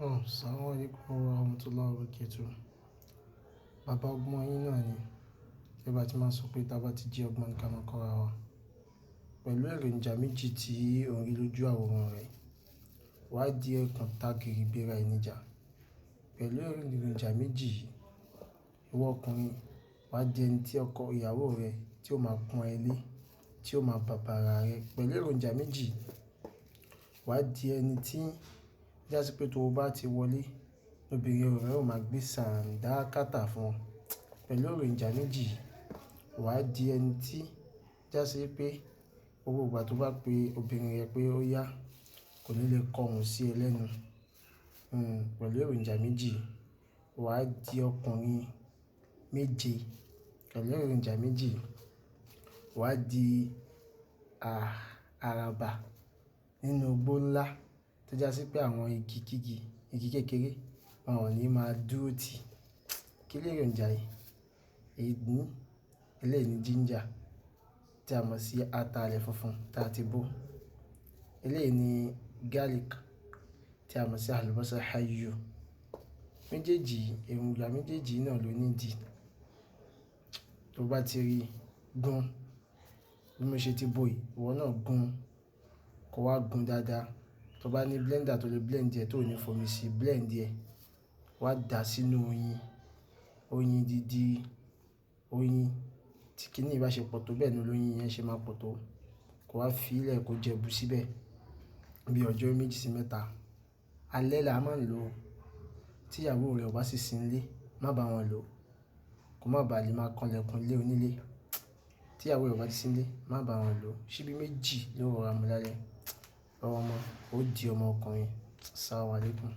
Assalamu alaikum warahmatullahi wabarakatuh. Bàbá ọgbọ́n yín náà ni. Bí bá ti máa sọ pé tí a bá ti jí ọgbọ́n ní ká máa kọ́ra wa. Pẹ̀lú èròjà méjì tí ò ń rí lójú àwòrán rẹ̀, wà á di ẹ̀kàn tágìrì gbéra ẹni jà. Pẹ̀lú èròjà méjì yìí, ìwọ ọkùnrin, wà á di ẹni tí ọkọ ìyàwó rẹ tí ó máa pọ́n ẹ lé, tí ó máa bàbàra rẹ. Pẹ̀lú èròjà méjì, wà á di ẹni tí jásí pé tó bá ti wọlé, obìnrin rẹ ó máa gbé sàǹdákátà fún ọ. Pẹ̀lú èròjà méjì, wà á di ẹni tí jásí pé gbogbo ìgbà tó bá pe obìnrin rẹ pé ó yá, kò ní lè kọrùn sí ẹ lẹ́nu. Pẹ̀lú èròjà méjì, wà á di ọkùnrin méje. Pẹ̀lú èròjà méjì, wà á di àràbà nínú igbó ńlá tó jásí pé àwọn igi kígi, igi kékeré wọn ò ní máa dúró tì. Kí lèròjà yìí? Ẹ̀ní, eléyìí ni ginger tí a mọ̀ sí atalẹ̀ funfun tí a ti bó. Eléyìí ni garlic tí a mọ̀ sí àlùbọ́sà ayo. Méjèèjì, èròjà méjèèjì náà ló ní di. Tó bá ti rí gún, bí mo ṣe ti bó yìí, ìwọ náà gún, kó wá gún dáadáa. Tó bá ní blender tó lè blend ẹ tó ò ní f'omi sí, blend ẹ. Wà á dà á sínú oyin, oyin dídí, oyin tí kìíní bá ṣe pọ̀ tó bẹ́ẹ̀ ni olóyin yẹn ṣe máa pọ̀ tó. Kó wá fi í lẹ̀ kó jẹ bu síbẹ̀ bí ọjọ́ méjì sí mẹ́ta. Alẹ́ la máa ń lò ó. Tí ìyàwó rẹ ò bá sì sí nílé, má bá wọn lò ó. Kó má ba à lè máa kanlẹ̀kùn ilé onílé. Tí ìyàwó rẹ ò bá sí nílé, má bá wọn lò ó. Ṣíbí méjì ló rọra mú lálẹ́. Ọmọ, ó di ọmọ ọkùnrin. Assalamu alaikum.